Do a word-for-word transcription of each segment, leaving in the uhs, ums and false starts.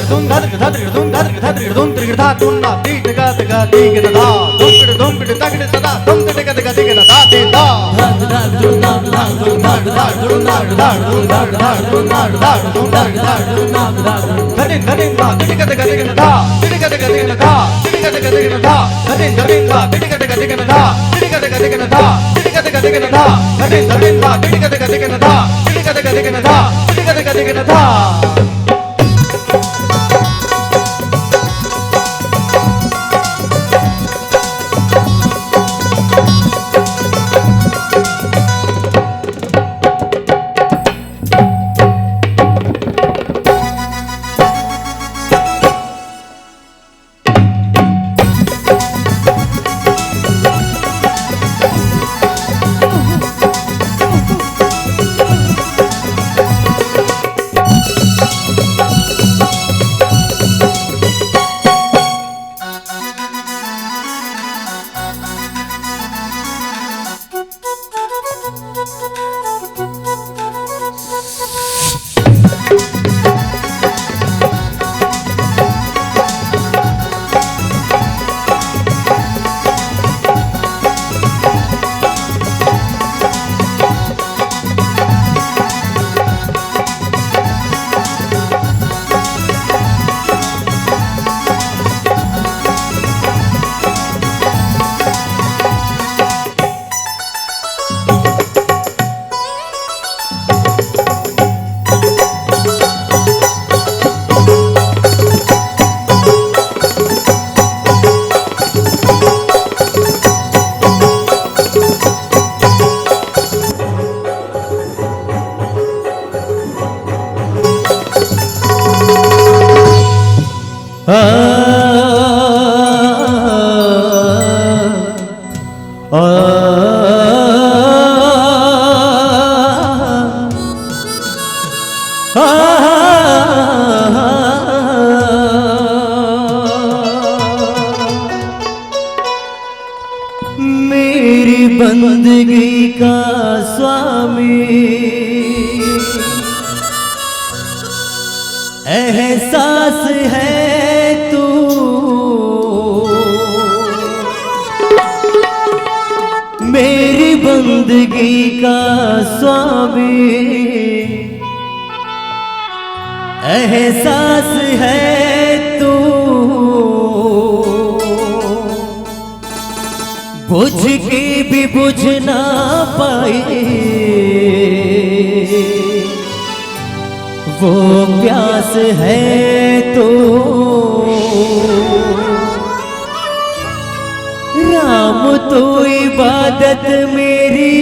धुम धक धक धुम धक धक धुम त्रिगधा तुम ना तीट गद गदी गदा। धुम पिट धुम पिट तगड़ सदा तुम तिट गद गदी गदा। दा दे दा। धक धक धुम धक धक धुम धक धक धुम धक धक धुम धक धक धुम धक धक धुम धक धक धुम धक धक। धनिन धनिन दा तिट गद गदी गदा। तिट गद गदी गदा। तिट गद गदी गदा। धनिन धनिन दा तिट गद गदी गदा। तिट गद गदी गदा। तिट गद गदी गदा। धनिन धनिन दा तिट गद गदी गदा। तिट गद गदी गदा। तिट गद गदी गदा। मेरी बंदगी का स्वामी एहसास है तू, मेरी बंदगी का स्वामी एहसास है तू। बुझ के भी बुझ ना पाए वो प्यास है तो। राम तो इबादत मेरी,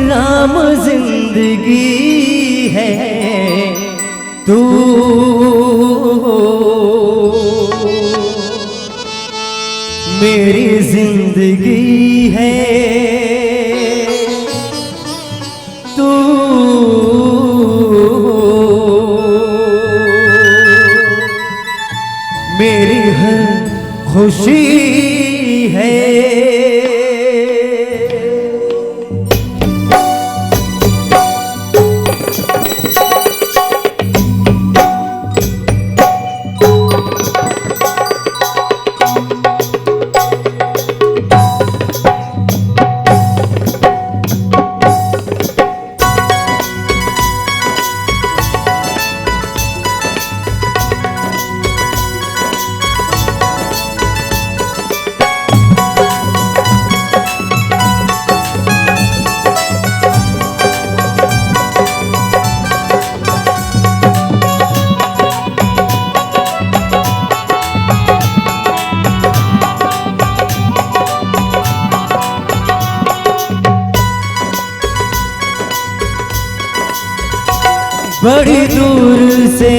राम जिंदगी है तू, मेरी जिंदगी है तू, मेरी हर खुशी है। बड़ी दूर से,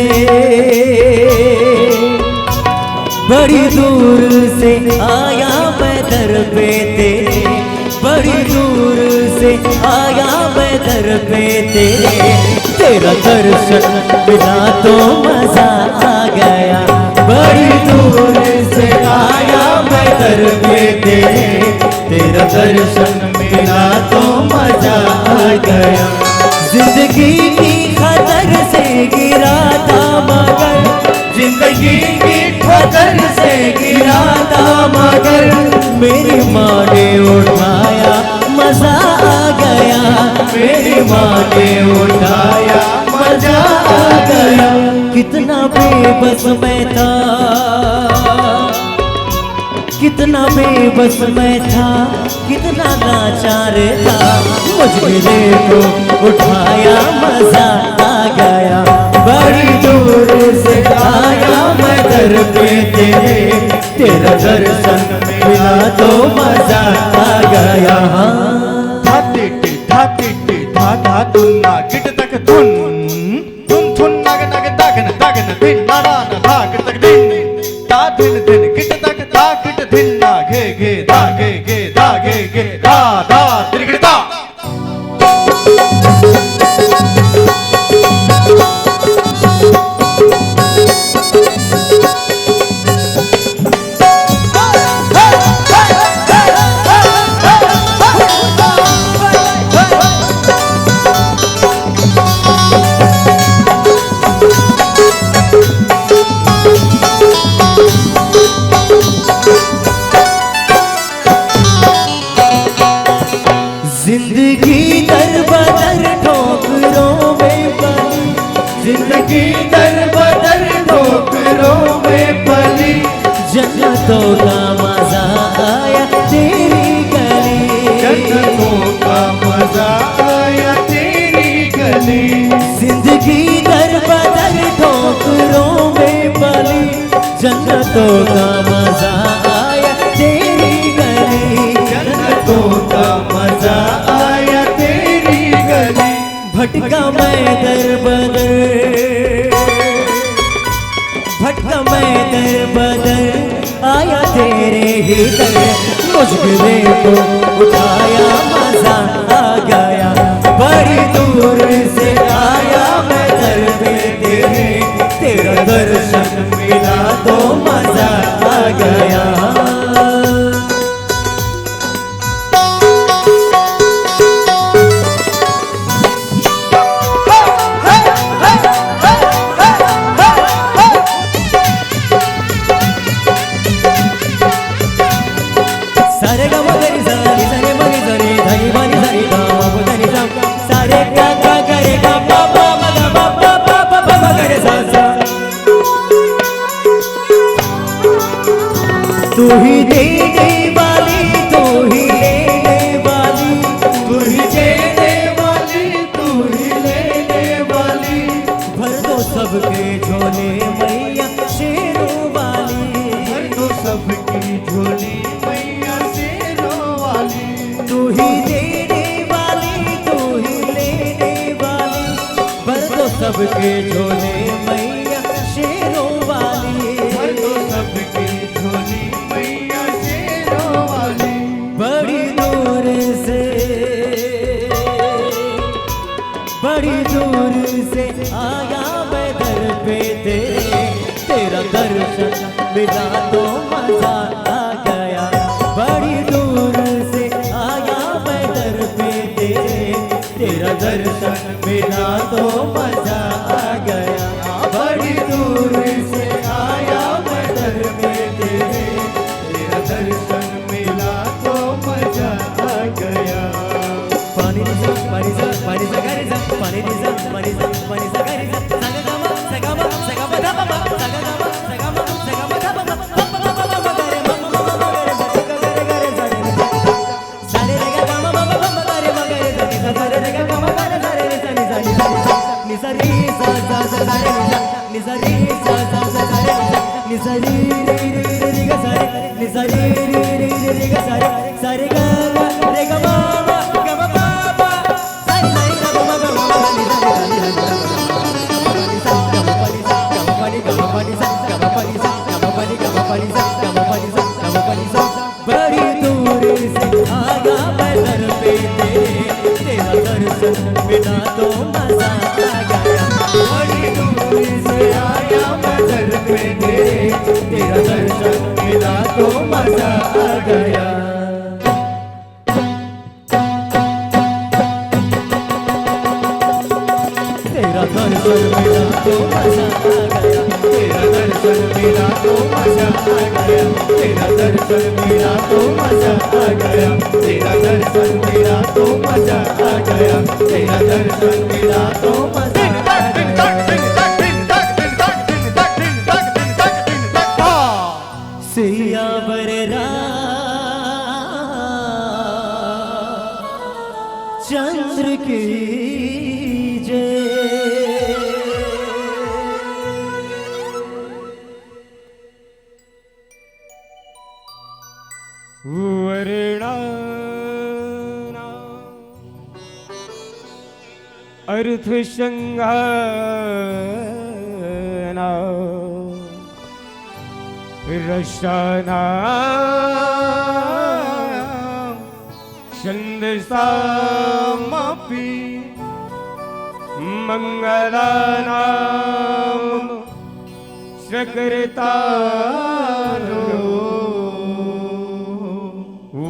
बड़ी दूर से आया मैं दर पे तेरे, बड़ी दूर से आया मैं दर पे तेरे। तेरा दर्शन मिला तो मजा आ गया। बड़ी दूर से आया मैं दर पे तेरे, तेरा दर्शन मिला तो मजा आ गया। जिंदगी की खता घर से गिरा था मगर मेरी माँ ने उठाया, मजा आ गया। मेरी माँ ने उठाया, मजा आ गया। कितना बेबस मैं था, कितना बेबस मैं था, कितना लाचार था। मुझे को उठाया, मजा आ गया। बड़ी दूर से आया मैं दर पे तेरे, तेरा दर्शन मिला तो मजा आ गया। धा टिट्टी, धा टिट्टी, धा धा तुन्ना, गिट तक धुन। धुन धुन नग नग दगन दगन धिन ना ना ना धाग तक धिन। ता धिन धिन गिट तक ता गिट धिन ना घे घे धा घे घे धा घे घे धा धा त्रिगड़ता। जिंदगी दर बदर ठोकरों में पली, जिंदगी दर बदर ठोकरों में पली। जन्नतों का मजा आया तेरी गली, जन्नतों का मजा आया तेरी गली। जिंदगी दर बदर ठोकरों में पली, जन्नतों का मजा आया तेरी गली, जन्नतों का मजा आया तेरी गली। भटका मैं दर बदर, भटका मैं दर बदर, आया तेरे ही दर। मुश्किलें को उठाया, मजा आ गया। बड़ी दूर से आया मैं दर पे तेरे, तेरा दर्शन मिला तो मजा आ गया। सारे गा मा गा रे सा, नी सा रे मा नी सा रे, धा नी मा नी सा रे, गा मा पा धा नी सा। सारे गा गा गा रे गा पा पा मा गा मा पा पा पा पा मा गा रे सा सा। तू ही देने वाली, तू ही लेने वाली, तू ही देने वाली, तू ही लेने वाली। भर दो सबके झोले मैया शेरों वाली, भर दो सबकी झोली मैया शेरों वाली। तू ही देने वाली, तू ही लेने वाली, भर दो सबके झोले मैया शेरों वाली। भर दो सबकी झोली मैया शेरों वाली। बड़ी दूर से, बड़ी दूर से आया मैं दर पे तेरे, तेरा दर्शन मिला तो मजा आ गया। बड़ी दूर से आया मैं दर पे तेरे, तेरा दर्शन मिला तो मजा आ गया। बड़ी दूर से आया मैं दर पे तेरे, तेरा दर्शन मिला तो मजा आ गया। पानी रे सा, पानी सा, पानी सा गा रे सा, पानी रे सा, पानी सा, पानी सा गा रे सा, सा गा मा, सा गा मा, सा गा मा धा पा पा, सा गा मा, सा गा मा, सा गा मा धा पा पा, पा पा पा पा मा गा रे, मा मा मा मा गा रे, सा गा गा रे गा रे सा रे रे सा। सा रे रे गा गा मा मा मा मा गा रे सा नी सा, सा रे रे गा मा गा रे सा रे रे सा नी सा नी सा नी सा। नी सा रे सा सा सा सा रे नी सा, नी सा रे सा सा सा सा रे नी सा, नी सा रे रे रे रे रे गा सा रे, नी सा रे रे रे रे रे गा सा रे, सा रे गा गा रे गा मा मा गा मा पा पा। बड़ी दूर से आया मैं दर पे तेरे, तेरा दर्शन मिला तो मजा आ गया। बड़ी दूर से आया मैं दर पे तेरे, तेरा दर्शन मिला तो मजा आ गया। तेरा दर्शन मिला तो मजा आ गया, तेरा दर्शन मेरा तो मजा आ गया, तेरा दर्शन, मेरा तो मजा आ गया, तेरा दर्शन, मेरा तो मजा आ गया, तेरा दर्शन, मेरा तो मजा आ गया। सियावर रामचंद्र की जय। वरना अर्थ संघाना रसाना छंद सामपि मंगलानाम सकृतारो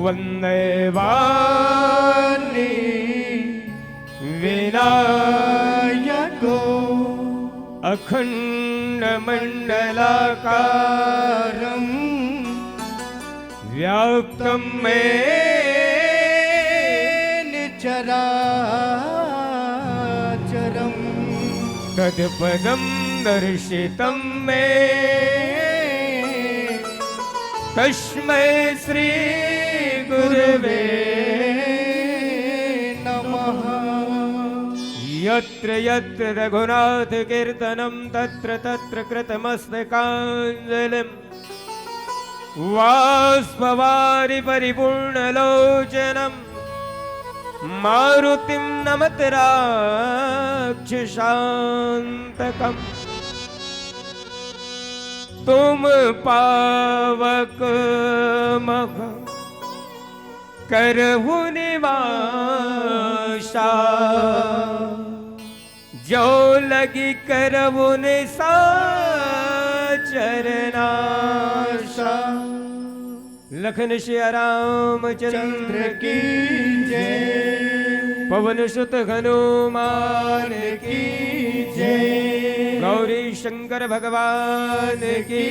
वंदे वाणी विनायको अखंड मंडलाकारम व्याप्तम येन चराचरम तत्पदम दर्शितम मे तस्मै श्री गुरवे नमः। यत्र यत्र रघुनाथ कीर्तनम तत्र तत्र कृतमस्तकांजलिम वाष्पवारि परिपूर्ण लोचनम मारुतिम नमत राक्षसांतकम। तुम पावक मह करहु निवासा जो लगी करहु निशाचर नाशा। लखन सिया रामचंद्र चंद्र की जय। पवन सुत हनुमान की जय। गौरी शंकर भगवान की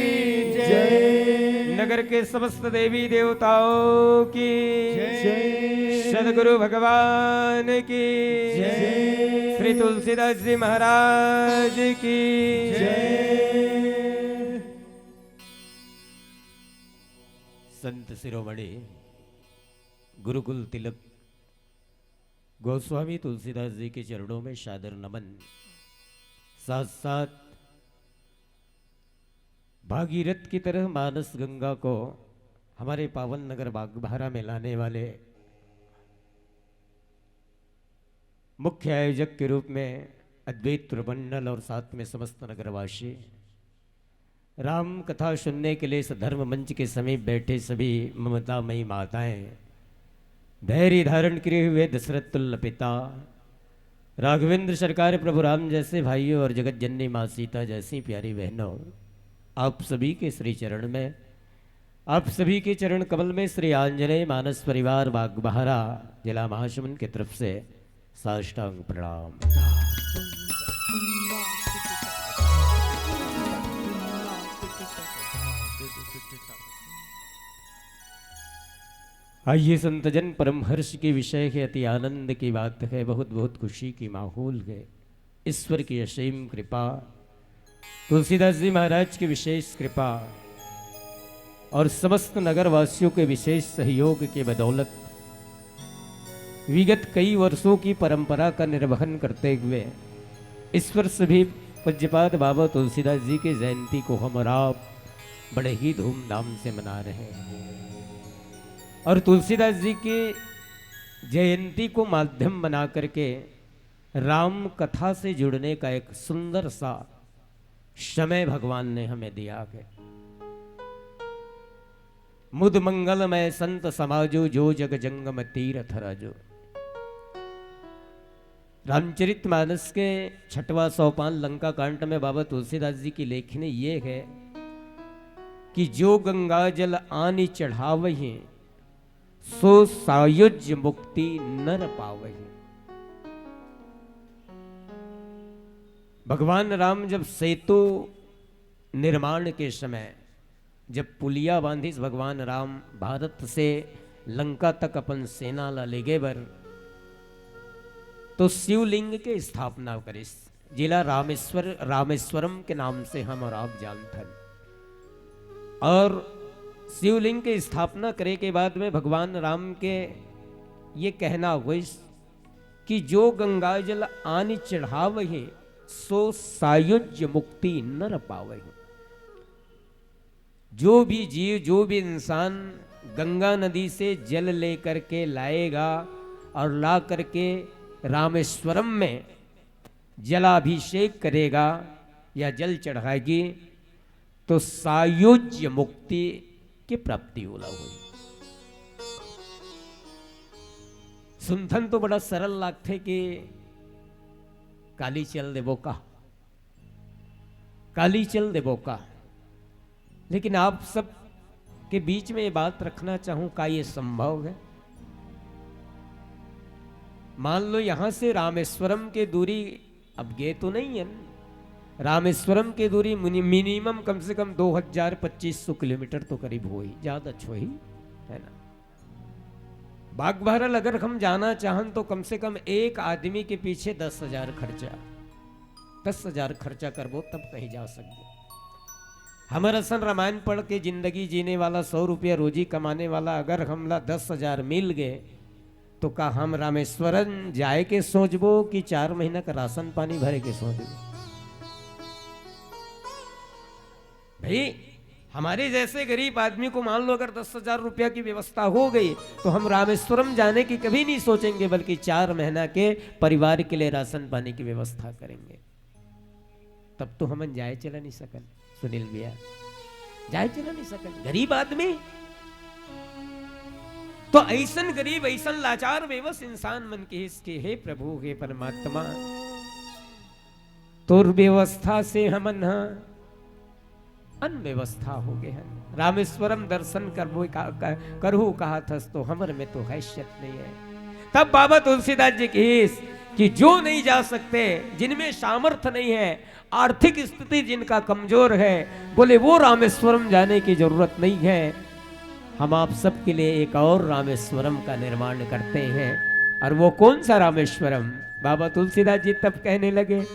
जय। नगर के समस्त देवी देवताओं की जय। सदगुरु भगवान की जय। श्री तुलसीदास जी महाराज की जय। संत शिरोमणि गुरुकुल तिलक गोस्वामी तुलसीदास जी के चरणों में सादर नमन। साथ साथ भागीरथ की तरह मानस गंगा को हमारे पावन नगर बागबाहरा में लाने वाले मुख्य आयोजक के रूप में अद्वैत प्रमंडल और साथ में समस्त नगरवासी, राम कथा सुनने के लिए इस धर्म मंच के समीप बैठे सभी ममतामयी माताएं, धैर्य धारण किए हुए दशरथ तुल्य पिता, राघवेंद्र सरकार प्रभु राम जैसे भाइयों और जगत जननी माँ सीता जैसी प्यारी बहनों, आप सभी के श्री चरण में, आप सभी के चरण कमल में श्री आंजनेय मानस परिवार बागबाहरा जिला महासमुंद की तरफ से साष्टांग प्रणाम। आइए संतजन, परम हर्ष के विषय है, अति आनंद की बात है, बहुत बहुत खुशी की माहौल है। ईश्वर की असीम कृपा, तुलसीदास जी महाराज की विशेष कृपा और समस्त नगरवासियों के विशेष सहयोग के बदौलत विगत कई वर्षों की परंपरा का निर्वहन करते हुए इस वर्ष भी पूज्यपाद बाबा तुलसीदास जी की जयंती को हम और आप बड़े ही धूमधाम से मना रहे हैं। और तुलसीदास जी की जयंती को माध्यम बना करके राम कथा से जुड़ने का एक सुंदर सा समय भगवान ने हमें दिया है। मुद मंगलमय संत समाजो, जो जग जंगम तीरथ राजो। रामचरित मानस के छठवां सोपान लंका कांड में बाबा तुलसीदास जी की लेखनी ये है कि जो गंगा जल आनि चढ़ावहीं, सो सायुज्य मुक्ति नर पावहीं। भगवान राम जब सेतु निर्माण के समय जब पुलिया बांधिस भगवान राम, भारत से लंका तक अपन सेना ला लेगे बर, तो शिवलिंग के स्थापना करिस, जिला रामेश्वर, रामेश्वरम के नाम से हम और आप जानथन। और शिवलिंग के स्थापना करे के बाद में भगवान राम के ये कहना होइस कि जो गंगा जल आनि चढ़ावहि, सो सायुज्य मुक्ति नर पावहि। जो भी जीव, जो भी इंसान गंगा नदी से जल लेकर के लाएगा और ला करके रामेश्वरम में जलाभिषेक करेगा या जल चढ़ाएगी, तो सायुज्य मुक्ति की प्राप्ति ओला होही। सुनथन तो बड़ा सरल लागथे कि काली चल देबो का, काली चल देबो का। लेकिन आप सब के बीच में ये बात रखना चाहूं, का ये संभव है? मान लो यहां से रामेश्वरम के दूरी, अब गे तो नहीं है ना, रामेश्वरम के दूरी मिनि-, मिनिमम कम से कम दो हज़ार पच्चीस सौ किलोमीटर तो करीब होही, ज्यादा होही, है ना? बागबहरल अगर हम जाना चाहन तो कम से कम एक आदमी के पीछे दस हज़ार खर्चा, दस हज़ार खर्चा करबो तब कहीं जा सकबो। हमर असन रामायण पढ़ के जिंदगी जीने वाला, सौ रुपया रोजी कमाने वाला अगर हमला दस हज़ार मिल गे, तो का हम रामेश्वरम जाए के सोचबो कि चार महीना का राशन पानी भरे के सोचबो? भाई, हमारे जैसे गरीब आदमी को मान लो अगर दस हज़ार रुपया की व्यवस्था हो गई, तो हम रामेश्वरम जाने की कभी नहीं सोचेंगे, बल्कि चार महीना के परिवार के लिए राशन पानी की व्यवस्था करेंगे। तब तो हमन जाए चला नहीं सकन, सुनील भैया, जाए चला नहीं सकन, गरीब आदमी। तो ऐसन गरीब, ऐसन लाचार, बेबस इंसान मन के हिस के, हे प्रभु, हे परमात्मा, तोर व्यवस्था से हमन ह अनव्यवस्था हो गए हैं। रामेश्वरम दर्शन करबो का, का, करहु कहा थस तो हमर में तो हैसियत नहीं है। तब बाबा तुलसीदास जी कहिस कि जो नहीं जा सकते, जिनमें सामर्थ्य नहीं है, आर्थिक स्थिति जिनका कमजोर है, बोले वो रामेश्वरम जाने की जरूरत नहीं है। हम आप सबके लिए एक और रामेश्वरम का निर्माण करते हैं। और वो कौन सा रामेश्वरम? बाबा तुलसीदास जी तब कहने लगे,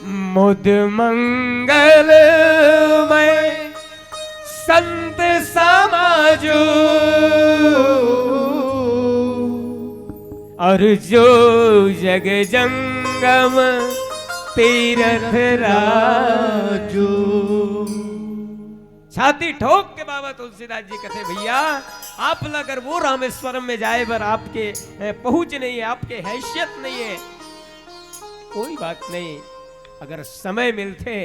मुद मंगल मय संत समाजो, और जो जग जंगम तीरथ राजो। छाती ठोक के बाबा तुलसीदास जी कथे, भैया, आप ला अगर वो रामेश्वरम में जाए बर आपके, ए, पहुंच नहीं है, आपके हैसियत नहीं है, कोई बात नहीं। अगर समय मिलथे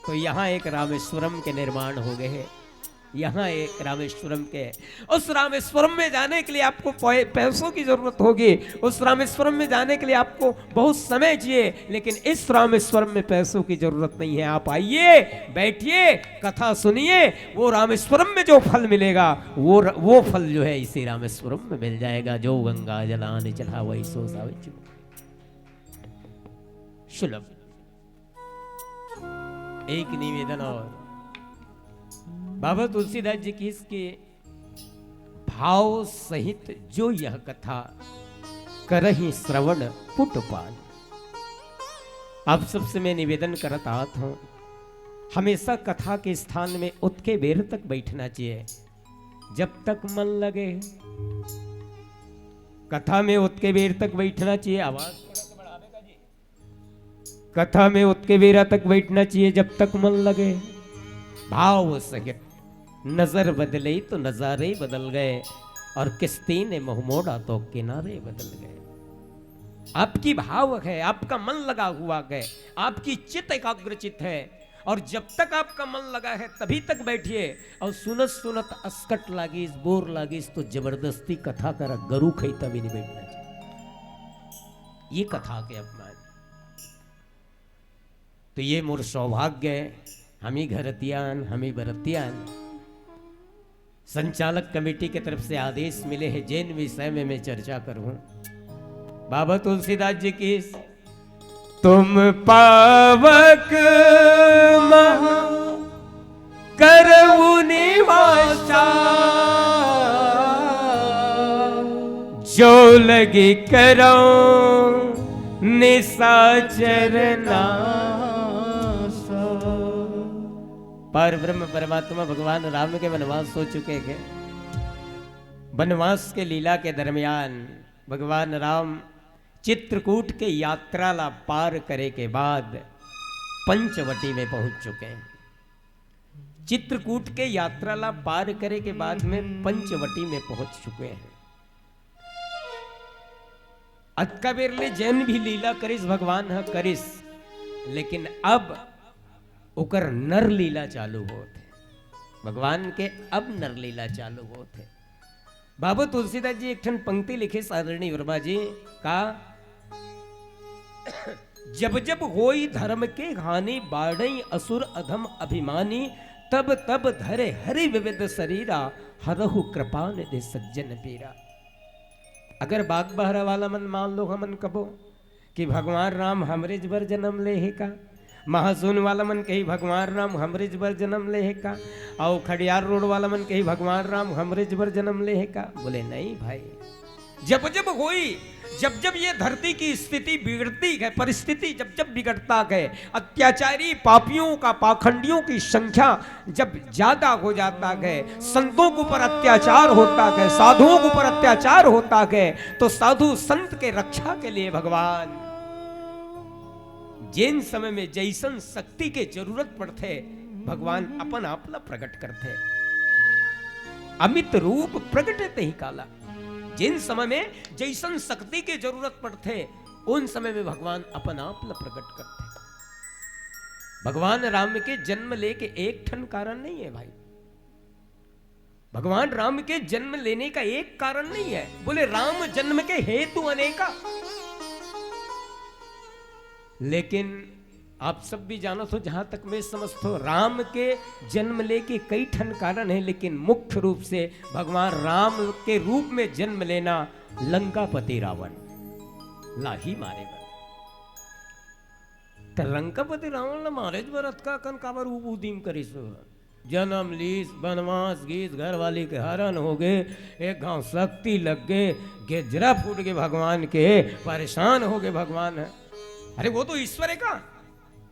तो यहाँ एक रामेश्वरम के निर्माण हो गए हैं, यहाँ एक रामेश्वरम के, उस रामेश्वरम में जाने के लिए आपको पै-, पैसों की जरूरत होगी, उस रामेश्वरम में जाने के लिए आपको बहुत समय चाहिए, लेकिन इस रामेश्वरम में पैसों की जरूरत नहीं है। आप आइए, बैठिए, कथा सुनिए, वो रामेश्वरम में जो फल मिलेगा, वो र-, वो फल जो है इसी रामेश्वरम में मिल जाएगा। जो गंगा जल आनि चढ़ावहि, सो सायुज्य। सुलभ। एक निवेदन और, बाबा तुलसीदास जी कहिस कि भाव सहित जो यह कथा करहि श्रवण पुट पान। आप सबसे मैं निवेदन करत आत हूं, हमेशा कथा के स्थान में उतके बेर तक बैठना चाहिए जब तक मन लगे। कथा में उतके बेर तक बैठना चाहिए। आवाज थोड़ा सा बढ़ावे का जी। कथा में उतके बेरा तक बैठना चाहिए जब तक मन लगे। भाव सहित। नजर बदले तो नजारे बदल गए, और किश्ती ने मुंह मोड़ा तो किनारे बदल गए। आपकी भाव है, आपका मन लगा हुआ है, आपकी चित एकाग्रचित है, और जब तक आपका मन लगा है तभी तक बैठिए। और सुनत सुनत असकट लागिस, बोर लागिस तो जबरदस्ती कथा करा, गरु खैता भी नहीं बैठना चाहिए। ये कथा के अपमान। तो ये मोर सौभाग्य है, हम ही घरतियान, हम ही बरतियान। संचालक कमेटी के तरफ से आदेश मिले हैं, जेन विषय में मैं चर्चा करूं। बाबा तुलसीदास जी की, तुम पावक महा करऊ निवासा, जो लगी करऊ निशाचर नासा। पर ब्रह्म परमात्मा भगवान राम के वनवास हो चुके के, वनवास के लीला के दरमियान भगवान राम चित्रकूट के यात्रा ला पार करे के बाद पंचवटी में पहुंच चुके हैं। चित्रकूट के यात्रा ला पार करे के बाद में पंचवटी में पहुंच चुके हैं। अतका बेर ले जेन भी लीला करिस भगवान ह करिस, लेकिन अब ओकर नर लीला चालू होत हे। भगवान के अब नर लीला चालू होत हे। बाबू तुलसीदास जी एक ठन पंक्ति लिखे, आदरणीय वर्मा जी, का, जब जब होई धर्म के हानि, बाढ़ई असुर अधम अभिमानी, तब तब धरे हरि विविध शरीरा, हरहु कृपा निधि सज्जन पीरा। अगर बाग बहरा वाला मन मान लो हमन कबो कि भगवान राम हमरेच बर जन्म ले हे का, महासुन वाला मन कही भगवान राम हमरेच बर जन्म ले हे का, अउ खड़ियार रोड वाला मन कही भगवान राम हमरेच बर जन्म ले हे का, बोले नहीं भाई। जब जब होई, जब जब ये धरती की स्थिति बिगड़ती है, परिस्थिति जब जब बिगड़ता है, अत्याचारी पापियों का, पाखंडियों की संख्या जब ज्यादा हो जाता है, संतों के ऊपर अत्याचार होता है, साधुओं के ऊपर अत्याचार होता है, तो साधु संत के रक्षा के लिए भगवान जेन समय में जैसन शक्ति के जरूरत पड़थे, भगवान अपन आप ला प्रकट करथे। अमित रूप प्रगटे तही काला। जेन समय में जैसन शक्ति के जरूरत पड़थे, उन समय में भगवान अपन आप ला प्रकट करथे। भगवान राम के जन्म लेके एक ठन कारण नहीं है भाई। भगवान राम के जन्म लेने का एक कारण नहीं है। बोले, राम जन्म के हेतु अनेका। लेकिन आप सब भी जानत हो, जहां तक मैं समझत हो, राम के जन्म लेके कई ठन कारण है, लेकिन मुख्य रूप से भगवान राम के रूप में जन्म लेना लंकापति रावण ला ही मारे बर। त लंकापति रावण ला मारे बर अतका कन काबर उप उदीम करिस हो? जन्म लीस, बनवास गीस, घरवाली के हरन हो गे, एक घांव शक्ति लग गे, गेजरा फूट गे भगवान के, परेशान हो गे भगवान ह। अरे वो तो ईश्वर है का?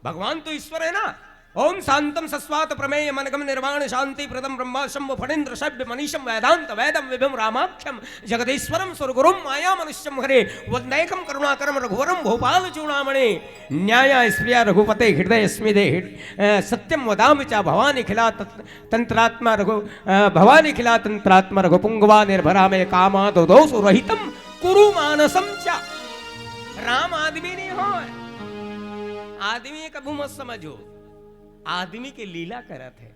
भगवान तो ईश्वर है ना। ओम शांतम सस्वात प्रमेय मनगम निर्वाण शांति प्रदम ब्रह्मा शंभु फणींद्र शव्य मनीषम वेदांत वेदम विभम रामाख्यम जगदीश्वरम सुरगुरुम माया मनुष्यम हरे वंदेकम करुणाकरम रघुवरम भूपाल चूड़ामणि न्याय स्प्रिया रघुपते हृदय स्मिते हृद-, अ, सत्यम वदामि च भवानी खिला तत-, तंत्रात्मा रघु, अ, भवानी खिला तंत्रात्मा रघु पुंगवा निर्भरा में कामा दो दोष रहितम कुरु मानसम च। राम आदमी नहीं हो, आदमी कभू मत समझो, आदमी के लीला करत है।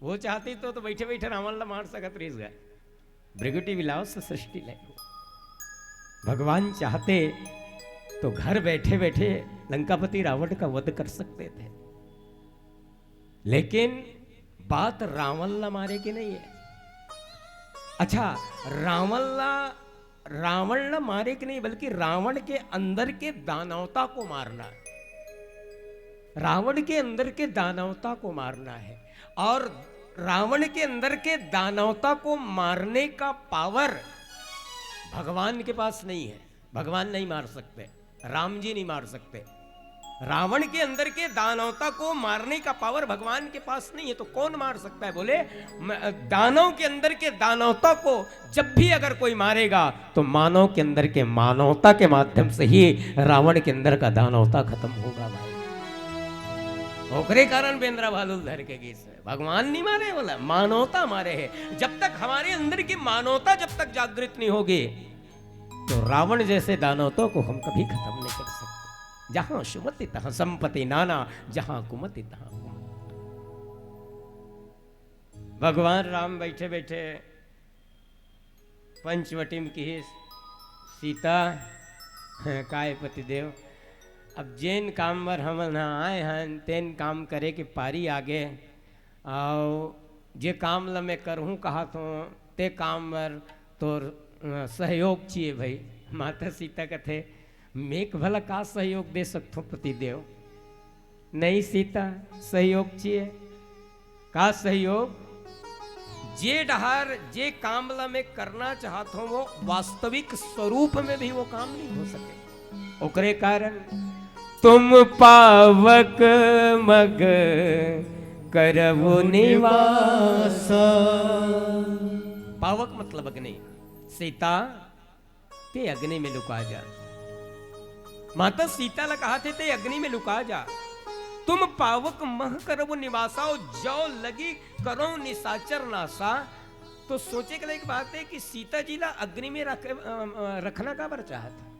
वो चाहती तो, तो बैठे बैठे रावण ला मार सकत रहिस गा। भृगुटी विलास सृष्टि ले। भगवान चाहते तो घर बैठे बैठे लंकापति रावण का वध कर सकते थे, लेकिन बात रावण ला मारे की नहीं है। अच्छा, रावण ला, रावण ला मारे की नहीं, बल्कि रावण के अंदर के दानवता को मारना है। रावण के अंदर के दानवता को मारना है। और रावण के अंदर के दानवता को मारने का पावर भगवान के पास नहीं है। भगवान नहीं मार सकते, राम जी नहीं मार सकते। रावण के अंदर के दानवता को मारने का पावर भगवान के पास नहीं है, तो कौन मार सकता है? बोले, म-, दानव के अंदर के दानवता को जब भी अगर कोई मारेगा, तो मानव के अंदर के मानवता के माध्यम से ही रावण के अंदर का दानवता खत्म होगा भाई। ओकरे कारण बेंदरा भालू धर के गीस है। भगवान नहीं मारे बोला, मानवता मारे है। जब तक हमारे अंदर की मानवता जब तक जागृत नहीं होगी, तो रावण जैसे दानवतों को हम कभी खत्म नहीं कर सकते। जहां सुमति तहां संपत्ति नाना, जहां कुमति तहां कुमति। भगवान राम बैठे बैठे पंचवटी में किहिस, सीता, काय पतिदेव, अब जेन काम बर हमन ह आए हन, तेन काम करे के पारी आगे, अउ जे काम ल मैं करहूँ कहत हों, ते काम बर तोर, अ, सहयोग चाहिए भई। माता सीता कथे, "मैं भला का सहयोग दे सकथों पतिदेव?" "नहीं सीता, सहयोग चाहिए।" का सहयोग? जे डहर, जे काम ला मैं करना चाहत हूँ, वो वास्तविक स्वरूप में भी वो काम नहीं हो सके। ओकरे कारण तुम पावक मग करबो निवासा। पावक मतलब अग्नि। सीता, ते अग्नि में लुका जा। माता सीता ला कहा थे, ते अग्नि में लुका जा। तुम पावक मग करबो निवासा, और जो लगी करो निशाचर नासा। तो सोचे के लायक बात है कि सीता जी ला अग्नि में रख, अ, अ, रखना काबर चाहत है?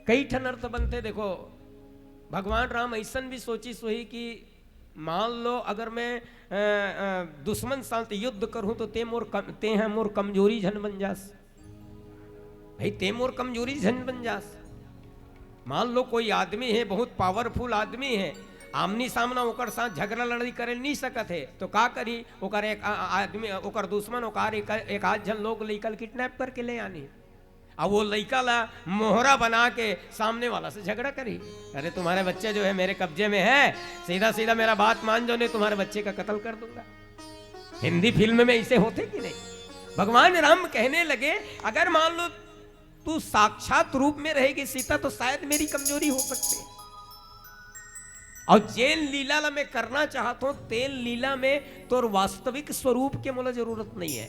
कई ठन अर्थ बनते। देखो, भगवान राम ऐसन भी सोचिस होही कि मान लो अगर मैं, अ, अ, दुश्मन साथ युद्ध करूं तो ते मोर कम, ते हैं मोर कमजोरी झन बन जास। भाई, ते मोर कमजोरी झन बन जास। मान लो कोई आदमी है, बहुत पावरफुल आदमी है, आमनी सामना ओकर साथ झगड़ा लड़ाई करे नहीं सकत है, तो का करी? ओकर एक आ-, आदमी, ओकर दुश्मन, ओकर एक, एक आध झन लोग लइका ल किडनैप करके ले आनी। अब वो लइका ला मोहरा बना के सामने वाला से झगड़ा करी, "अरे, तुम्हारे बच्चे जो है मेरे कब्जे में है, सीधा सीधा मेरा बात मान जाओ, नहीं तुम्हारे बच्चे का कत्ल कर दूंगा।" हिंदी फिल्म में ऐसे होते कि नहीं? भगवान राम कहने लगे, अगर मान लो तू साक्षात रूप में रहेगी सीता, तो शायद मेरी कमजोरी हो सकती है। और जेन लीला ला मैं करना चाहत हूं, तेन लीला में तोर वास्तविक स्वरूप के मोला जरूरत नहीं है।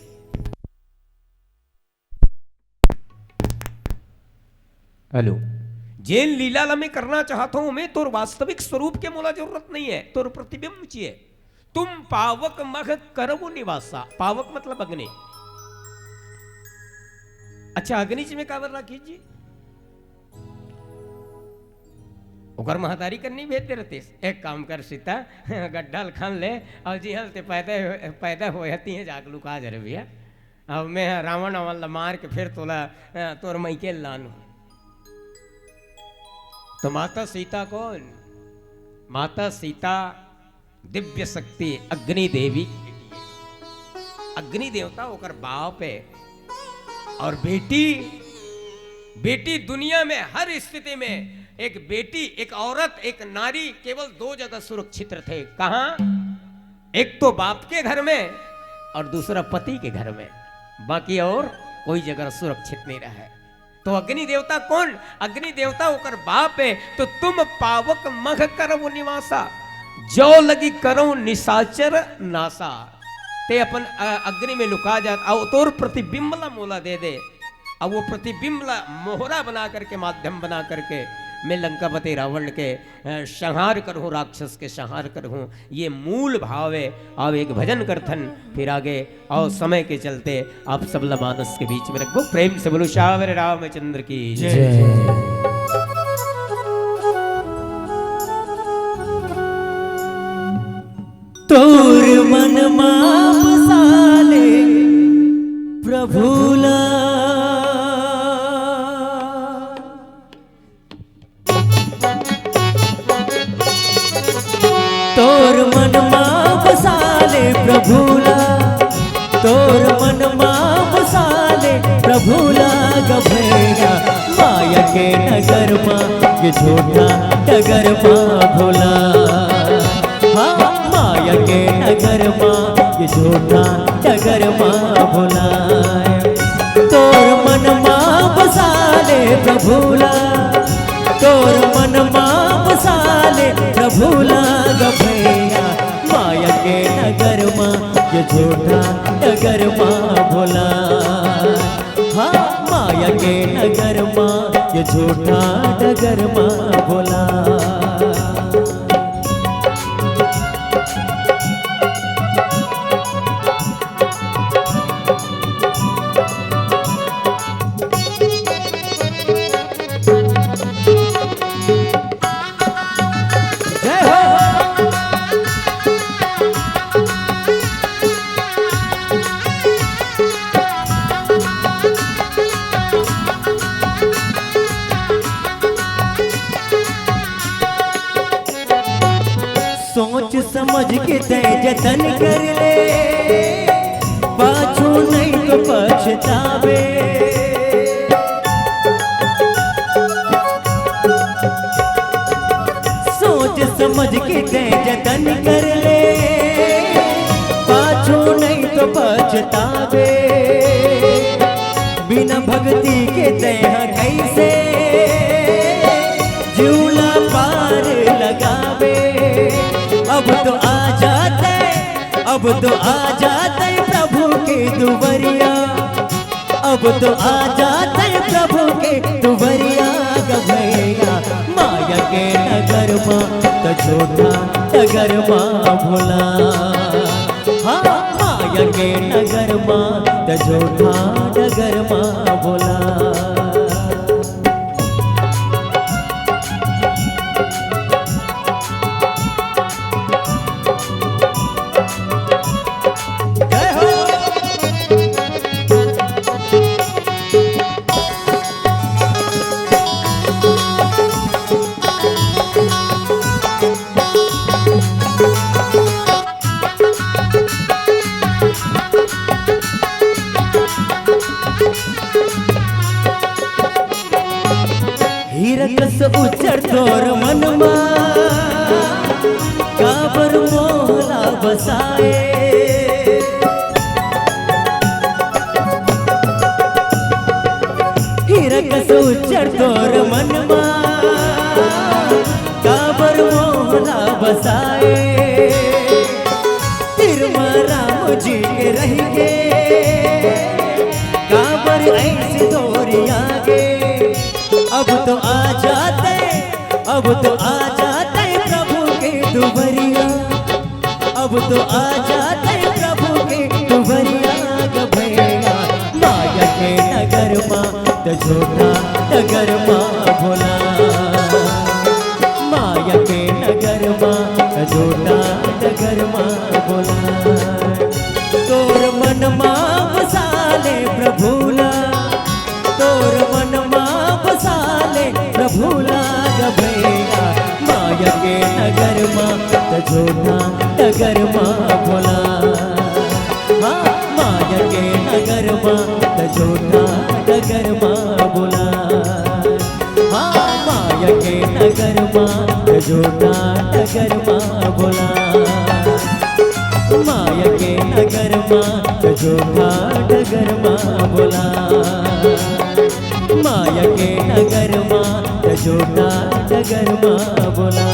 हेलो, जेन लीला ला मैं करना चाहत हूं, मैं तोर वास्तविक स्वरूप के मोला जरूरत नहीं है, तोर प्रतिबिंब चाहिए। तुम पावक मग करबो निवासा। पावक मतलब अग्नि। अच्छा, अग्नि जी में काबर राखी जी? ओकर महतारी कर नहीं भेजते रहते। एक काम कर सीता, गड्ढा ल खन ले, और जी हल ते पैदा, पैदा होए हती है, जाके लुका जा रे भैया। अब मैं ह रावण वावण ला मार के फिर तोला, अ, तोर मइके ल लानहूं। तो माता सीता कौन? माता सीता दिव्य शक्ति अग्नि देवी की बेटी है। अग्नि देवता ओकर बाप है। और बेटी, बेटी दुनिया में हर स्थिति में एक बेटी, एक औरत, एक नारी केवल दो जगह सुरक्षित रहते। कहाँ? एक तो बाप के घर में और दूसरा पति के घर में, बाकी और कोई जगह सुरक्षित नहीं रहे। तो अग्नि देवता कौन? अग्नि देवता ओकर बाप है। तो तुम पावक मग करबो निवासा, जो लगी करो निशाचर नासा। ते अपन, अ, अग्नि में लुका जात, और तोर प्रतिबिंब ला मोला दे दे। अब वो प्रतिबिंब ला मोहरा बना करके, माध्यम बना करके मैं लंकापति रावण के, अ, संहार करहूँ, राक्षस के संहार करहूँ। ये मूल भाव है। अब एक भजन करथन, फिर आगे और समय के चलते आप सब ला मानस के बीच में रखबो। प्रेम से बोलो सावर रामचंद्र की जय। जय। तोर मन मा बसा ले प्रभु ला। तोर मन मा बसा ले प्रभु ला, तोर मन मा बसा ले प्रभु ला ग भैया। माया के नगर मा ये झूठा डगर मा भोला, हाँ, माया के नगर मा ये झूठा डगर मा भोला। तोर मन मा बसा ले प्रभु ला, तोर मन मा बसा ले प्रभु ला ग भैया। माया के नगर मा ये झूठा डगर मा भोला, हाँ, माया के नगर मा ये झूठा डगर मा भोला। जय हो। सोच समझ के तय जतन कर ले, पाछू नहीं तो पछतावे। सोच समझ समझ के तैं जतन कर ले, पाछू नहीं तो पछतावे। बिना भक्ति के तैं ह कैसे जीव ला पार लगावे। अब तो आ जाते, अब तो आ जाते प्रभु के दुवरिया। अब तो आ जाते प्रभु के दुवरिया ग भैया। माया के नगर मा त झूठा डगर मा भोला। हाँ, माया के नगर मा त झूठा डगर मा भोला। जय हो। हीरा कस उज्जर तोर मन मा, काबर मोला बसाए। हीरा कस उज्जर तोर मन मा, काबर मोला बसाए। तीर मा राम जी के रहिके, काबर ऐसे तोर आगे। अब तो आ जाते, अब तो आ जाते प्रभु के दुवरिया। अब तो आ जाते प्रभु के दुवरिया ग भैया। माया के नगर मा त झूठा डगर मा भोला। माया के नगर मा त झूठा डगर मा भोला। तोर मन मा बसा ले प्रभु ला, तोर मन मा बसा ले प्रभु ला ग भैया। माया के नगर मा त झूठा डगर मा भोला। हाँ, माया के नगर मा त झूठा डगर मा भोला। हाँ, माया के नगर मा त झूठा डगर मा भोला। माया के नगर मा त झूठा डगर मा भोला। माया के नगर मा त झूठा डगर मा भोला।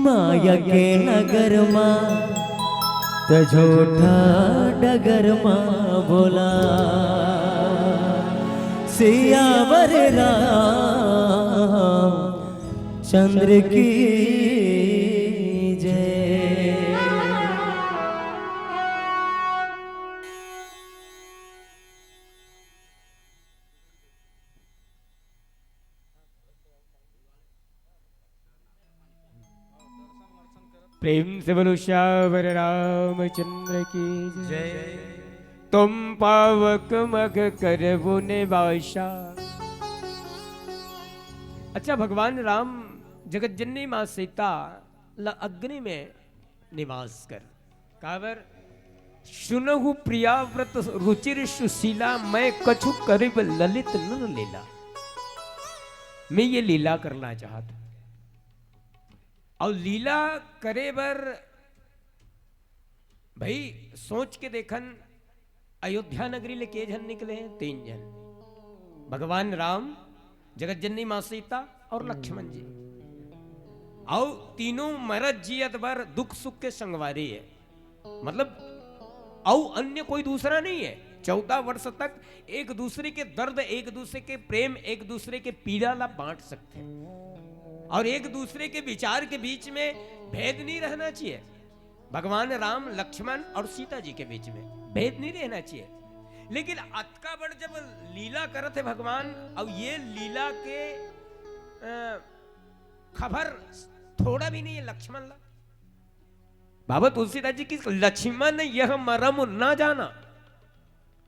माया के नगर मा त झूठा डगर मा भोला। सियावर राम चंद्र की जय। प्रेम से बोलो सियावर रामचंद्र की जय। जय। तुम पावक मग करबो निवासा। अच्छा, भगवान राम जगत जननी माँ सीता ल अग्नि में निवास कर। काबर? सुनहु प्रियाव्रत रुचिर सुशीला, मैं कछु करिब ललित नन लीला। मैं ये लीला करना चाहत हूं। अउ लीला करे बर भाई सोच के देखन, अयोध्या नगरी ले के झन निकले हैं? तीन झन, भगवान राम, जगत जननी माँ सीता और लक्ष्मण जी। अउ तीनों मरत जियत बर दुख सुख के संगवारी है, मतलब अउ अन्य कोई दूसरा नहीं है। चौदह वर्ष तक एक दूसरे के दर्द, एक दूसरे के प्रेम, एक दूसरे के पीड़ा ला बांट सकते हैं और एक दूसरे के विचार के बीच में भेद नहीं रहना चाहिए। भगवान राम, लक्ष्मण और सीता जी के बीच में भेद नहीं रहना चाहिए। लेकिन अतका बड़ जब लीला करत है भगवान, अब ये लीला के, अ, खबर थोड़ा भी नहीं है लक्ष्मण ला। बाबा तुलसीदास जी की, लक्ष्मण यह मरम ना जाना,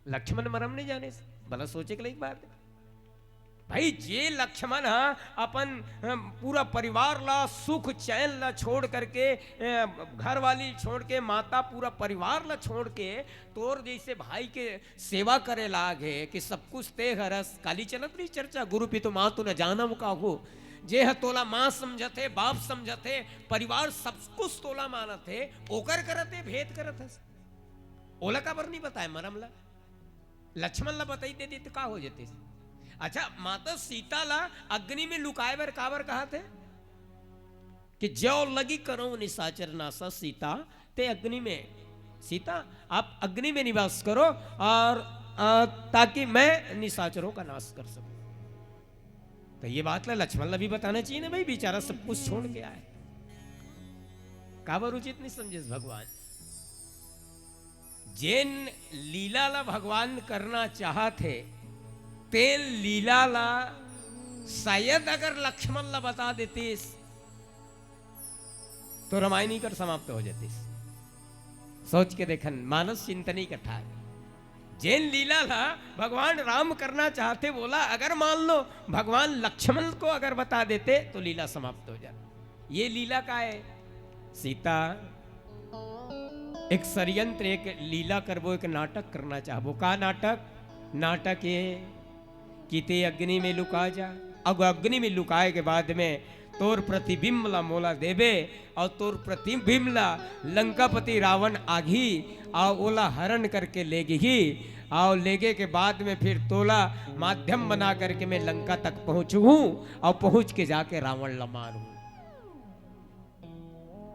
लक्ष्मण मरम नहीं जाने से, भला सोचे के लायक बात है। भाई, जे लक्ष्मण ह अपन, अ, पूरा परिवार ला, सुख चैन ला छोड़ करके, अ, घर वाली छोड़ के, माता, पूरा परिवार ला छोड़ के तोर जैसे भाई के सेवा करे लाग हे कि सब कुछ ते हरस। काली चलत रही चर्चा, गुरु पितु मातु न जानव काहू। जे ह तोला माँ समझत हे, बाप समझत हे, परिवार सब कुछ तोला मानत हे, ओकर करत हे भेद करत हस। ओला काबर नहीं बताए मरम ला? लक्ष्मण ला बताई देती तो का हो जतिस? अच्छा, माता सीता ला अग्नि में लुकाए बर काबर कहा थे कि जो लगी करो निशाचर नासा सीता, ते अग्नि में, सीता आप अग्नि में निवास करो और अ, ताकि मैं निशाचरों का नाश कर सकूं। तो ये बात ला लक्ष्मण ला भी बताना चाहिए ना भाई, बेचारा सब कुछ छोड़ के आए। काबर उचित नहीं समझे भगवान? जेन लीला ला भगवान करना चाहत हे, तेन लीला ला शायद अगर लक्ष्मण ला बता देतिस, तो रामायण ही कर समाप्त हो जातिस। सोच के देखन, मानस चिंतनी कथा हे। जेन लीला ला भगवान राम करना चाहते, बोला, अगर मान लो भगवान लक्ष्मण को अगर बता देते, तो लीला समाप्त हो जाती। ये लीला का है? सीता एक षड्यंत्र, एक लीला करबो, एक नाटक करना चाहबो। का नाटक? नाटक ये कि ते अग्नि में लुका जा। अब अग्नि में लुकाए के बाद में तोर प्रतिबिंब ला मोला देबे, और तोर प्रतिबिंब ला लंकापति रावण आघी, और ओला हरण करके लेगही, और लेगे के बाद में फिर तोला माध्यम बना करके मैं लंका तक पहुँचहूँ, और पहुँच के जाके रावण ला मारूँ।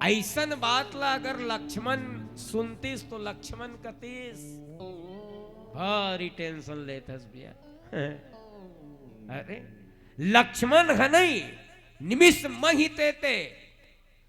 ऐसन बात ला अगर लक्ष्मण सुनतिस तो लक्ष्मण कतिस, भारी टेंशन लेथस भैया। अरे, लक्ष्मण ह नहीं, निमिष मही तेते।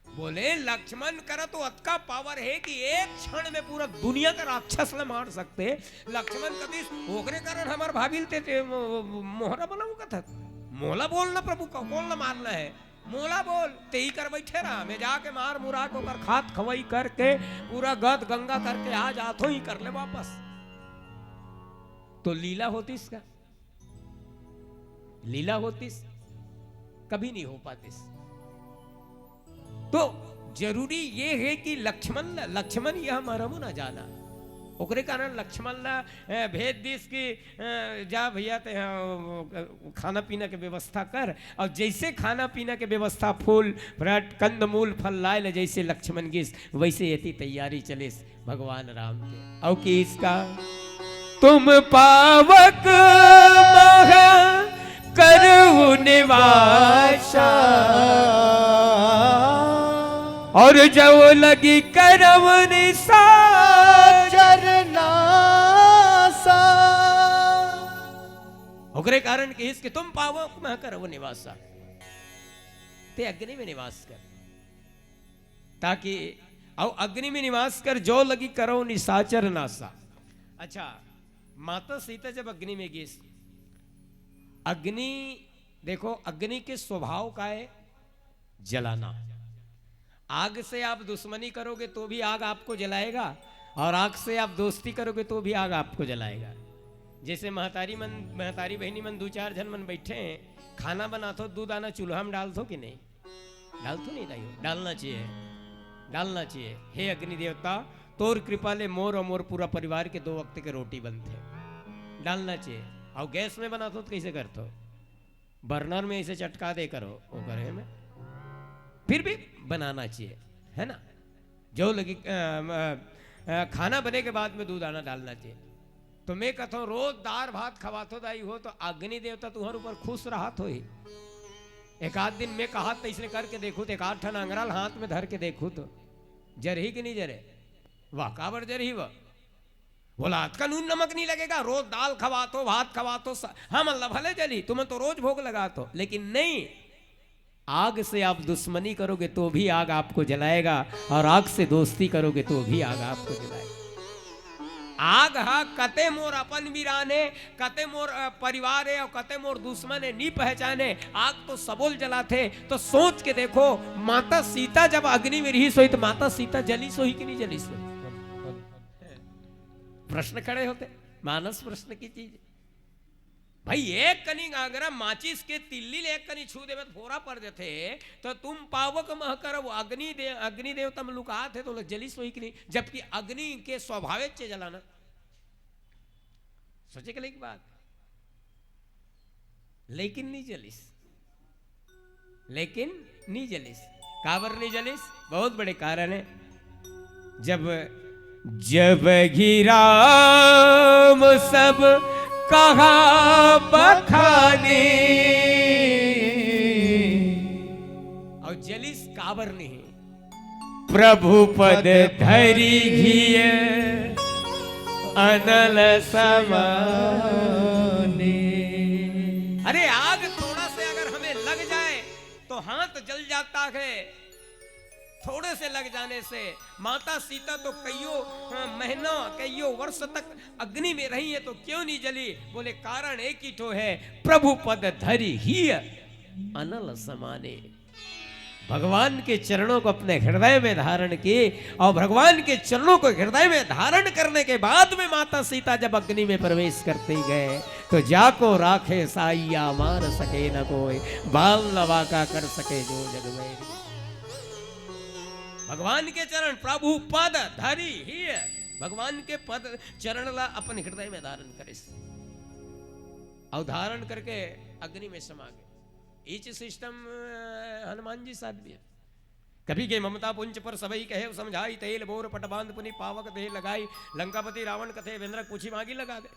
बोले, लक्ष्मण करा तो अतका पावर है कि एक क्षण में पूरा दुनिया का राक्षस ला मार सकते। लक्ष्मण कतिस, ओकरे कारण हमर भाभी ल तेते मो-, मोहरा बनाऊ कथस। मोला बोलना प्रभु का, कौन ला मारना है? मोला बोल, तेही कर बैठे रहा, मैं जाके मार मुरा के ओकर खात खवई करके पूरा गद गंगा करके आ जात हो, ही कर ले वापस। तो लीला होतिस का? लीला होतिस? कभी नहीं हो पातिस। तो जरूरी ये है कि लक्ष्मण, लक्ष्मण यह मरमु ना जाना। ओकरे कारण लक्ष्मण ला, ए, भेज दिस कि, ए, जा भैया, ते, ए, खाना पीना के व्यवस्था कर। और जैसे खाना पीना के व्यवस्था, फूल, फ्रूट, कंदमूल, फल लाए ले, जैसे लक्ष्मण गिस, वैसे एती तैयारी चलिस भगवान राम के। और कि इसका तुम पावक मह करहु निवासा, और जो लगी करहु निशाचर नासा। ओकरे कारण किहिस कि तुम पावक मह करहु निवासा, ते अग्नि में निवास कर, ताकि, और अग्नि में निवास कर, जो लगी करहु निशाचर नासा। अच्छा, माता सीता जब अग्नि में गिस, अग्नि, देखो, अग्नि के स्वभाव का है जलाना। आग से आप दुश्मनी करोगे तो भी आग आपको जलाएगा, और आग से आप दोस्ती करोगे तो भी आग आपको जलाएगा। जैसे महतारी मन, महतारी बहिनी मन दू चार झन मन बैठे हैं, खाना बनाथो, दू दाना चूल्हा में डालथो कि नहीं? डालथो नहीं दाई हो? डालना चाहिए, डालना चाहिए। हे अग्नि देवता, तोर कृपा ले मोर और मोर पूरा परिवार के दो वक्त के रोटी बनथे। डालना चाहिए। और गैस में बनाथो तो कैसे करथो? बर्नर में ऐसे चटका दे करो, वो करे में। फिर भी बनाना चाहिए, है ना? जो लगी, अ, अ, अ, खाना बने के बाद में दू दाना डालना चाहिए। तो मैं कहता हूँ, रोज दार भात खवाथो दाई हो, तो अग्नि देवता तुम्हारे ऊपर खुश रहत होही। एक आध दिन मैं कहा तो इसने करके देखू, तो एक आध ठन अंगराल हाथ में धर के देखू तो जरही कि नहीं जरे? वाह, काबर जरही वह? बोला, अतका नून नमक नहीं लगेगा, रोज दाल खवाथो, भात खवाथो, स-, हमन ला भले जली, तुमन तो रोज भोग लगाथो, लेकिन नहीं, आग से आप दुश्मनी करोगे तो भी आग आपको जलाएगा, और आग से दोस्ती करोगे तो भी आग आपको जलाएगा। आग हा कते मोर अपन वीरान हे, कते मोर, अ, परिवार हे और कते मोर दुश्मन हे, नी पहचाने। आग तो सबोल जलाथे। तो सोच के देखो, माता सीता जब अग्नि में रहिस होही तो माता सीता जलिस होही कि नहीं जलिस होही? प्रश्न खड़े होते, मानस प्रश्न की चीज। भाई, एक कनी गांगरा माचिस के तिल्ली ले एक कनी छू देवे तो फोरा पड़ जथे, तो तुम पावक मह करहु अग्नि दे-, अग्नि देवता में लुकाथे तो जलिस होही कि नहीं, जबकि अग्नि के स्वभावे चे जलाना। सोचे के लायक बात, लेकिन नहीं जलिस। लेकिन नी जलिस। काबर नी जलिस? बहुत बड़े कारण हे। जब, जब घी राम सब कहा बखानी। अउ जलिस काबर नहीं? प्रभु पद धरी घी अनल समानी। अरे, आग थोड़ा से अगर हमें लग जाए तो हाथ जल जाता है। थोड़े से लग जाने से। माता सीता तो कईयों, अ, महीना, कईयों वर्ष तक अग्नि में रही है, तो क्यों नहीं जली? बोले, कारण एक ही ठो है, प्रभु पद धरी घी अनल समानी। भगवान के चरणों को अपने हृदय में धारण किए, और भगवान के चरणों को हृदय में धारण करने के बाद में माता सीता जब अग्नि में प्रवेश करते गए, तो जाको राखे साइया मार सके न कोई, बाल नवा का कर सके जो जग में। भगवान के चरण, प्रभु पद धरी घी, भगवान के पद चरण ला अपन हृदय में धारण करिस, अउ धारण करके अग्नि में समा गए। इच सिस्टम हनुमान जी साथ भी है। कपि के ममता पुंज पर सबही कहे समझाई, तेल बोर पट बांध पुनि पावक देह लगाई। लंकापति रावण कथे बेंद्रक पूछी मागी लगा दे।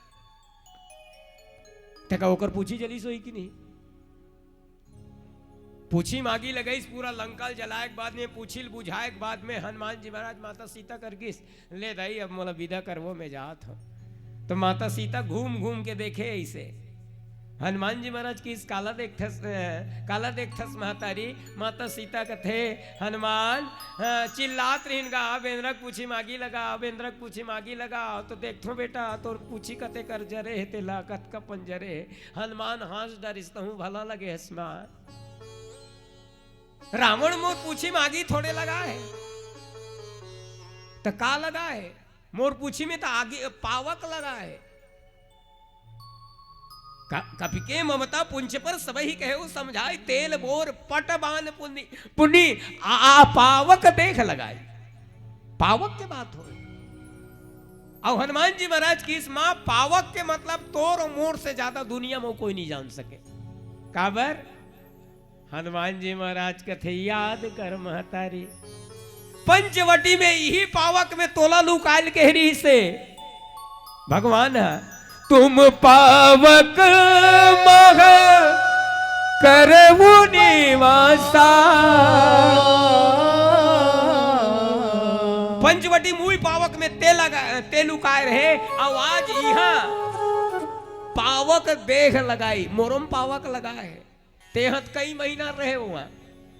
तेका ओकर पूछी जली सोई कि नहीं? पूछी मागी लगाइस, पूरा लंका ल जलाए के बाद में, पूछी ल बुझाए के बाद में हनुमान जी महाराज माता सीता कर गिस, ले दाई, अब मोला विदा करवो, मैं जात हूँ। तो माता सीता घूम घूम के देखे ऐसे। हनुमान जी महाराज किहिस काला देखथस, अ, काला देखथस महतारी? माता सीता कथे, हनुमान, अ, चिल्लात रहिन गा, बेंद्रक पूछी मागी लगा, बेंद्रक पूछी मागी लगा, तो देखथो बेटा, तोर पूछी कते कर जरे हे, तेला कतका पंजरे हे। हनुमान हाँस डारिस, तहूँ भला लगे हस माँ। रावण मोर पूछी मागी थोड़े लगा हे, त का लगा हे? मोर पूछी में त आगी पावक लगा हे। क-, कपि के ममता पुंज पर सबही कहेउ समझाई, तेल बोर पट बांध पुनि, पुनि आ, आ पावक देह लगाई। पावक के बात हो। अउ हनुमान जी महाराज किहिस माँ, पावक के मतलब तोर अउ मोर से ज्यादा दुनिया में कोई नहीं जान सके। काबर? हनुमान जी महाराज कथे, याद कर महतारी, पंचवटी में इही पावक में तोला लुकाइल के रिहिसे भगवान ह, तुम पावक मह करहु निवासा। पंचवटी मुई पावक में ते लगा, ते लुकाए रहे, अउ आज इहाँ पावक देह लगाई, मोरो म पावक लगा हे। तेहा त कई महीना रहे हुआ,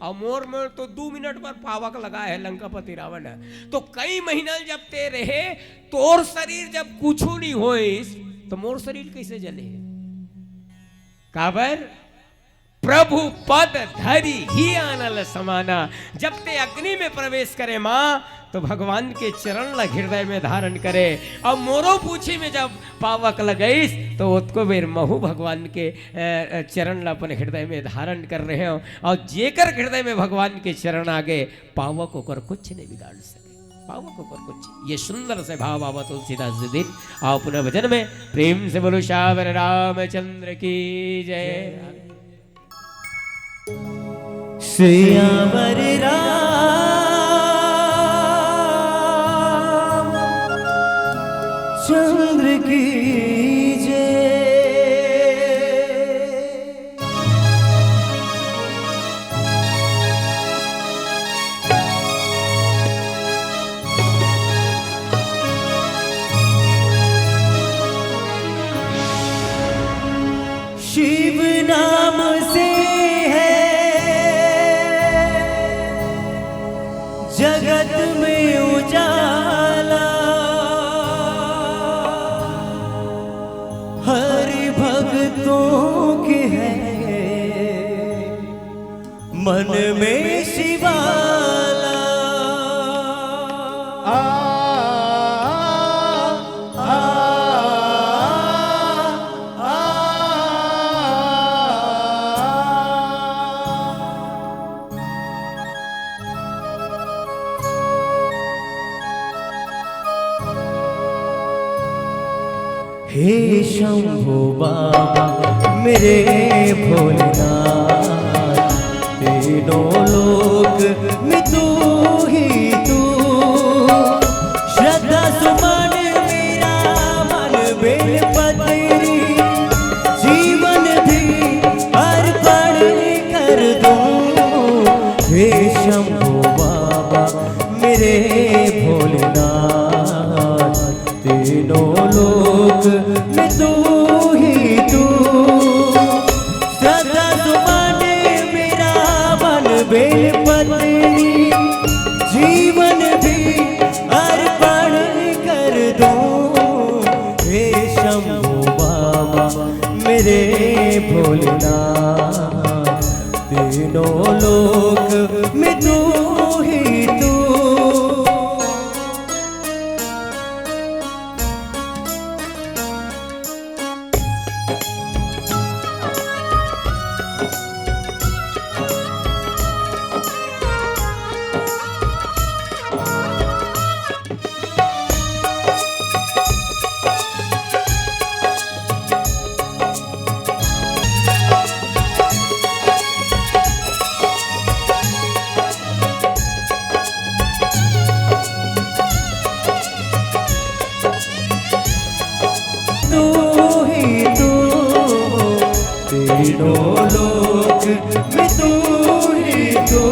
अउ मोर में तो दू मिनट बर पावक लगा हे लंकापति रावण ह। तो कई महीना जब ते रहे, तोर शरीर जब कुछु नहीं होइस, तो मोर शरीर कैसे जले? काबर? प्रभु पद धरी घी अनल समाना। जब ते अग्नि में प्रवेश करे माँ, तो भगवान के चरण ला हृदय में धारण करे। अउ मोरो पूछी में जब पावक लगाइस, तो ओतको बेर महू भगवान के, अ, अ, चरण ला अपन हृदय में धारण कर रहे हो। अउ जेकर हृदय में भगवान के चरण आगे, पावक ओकर कुछ नहीं बिगाड़ सके। पावक ओकर कुछ। ये सुंदर से भाव आवा तुलसीदास जी दिन। आओ पुनः भजन में प्रेम से बोलो श्यावर रामचंद्र की जय। सियावर राम चंद्र की जय। शिव नाम से है जगत में उजाला, हरि भक्तों के है मन में शिवाला। आ, आ, आ, आ। हे शंभो बाबा मेरे भोलेनाथ, तेरी तीनों लोक में तू ही तू। श्रद्धा सुमन मेरा मन बेल पत्री, जीवन भी अर्पण कर दूं। हे शंभो बाबा मेरे भोलेनाथ, तीनों लोक में तू ही तू। श्रद्धा सुमन मेरा मन बेल पत्री, जीवन भी अर्पण कर दूं। हे शंभो बाबा मेरे भोलेनाथ, तीनों लोक में तू ही तू। तू ही तू, तीनों लोक में तू ही तू,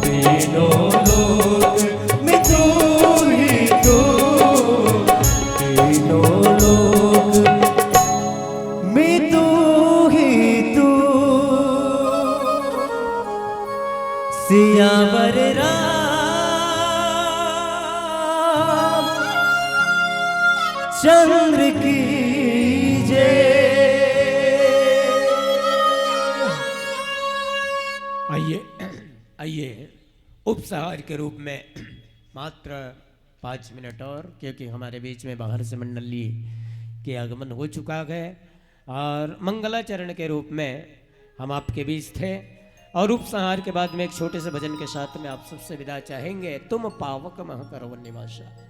तीनों लोक में तू ही तू, तीनों लोक में तू ही तू। सियावर रामचंद्र की जय। आइए, आइए, उपसंहार के रूप में मात्र पाँच मिनट और, क्योंकि हमारे बीच में बाहर से मंडली के आगमन हो चुका है और मंगलाचरण के रूप में हम आपके बीच थे। और उपसंहार के बाद में एक छोटे से भजन के साथ में आप सबसे विदा चाहेंगे। तुम पावक मह करो निवासा।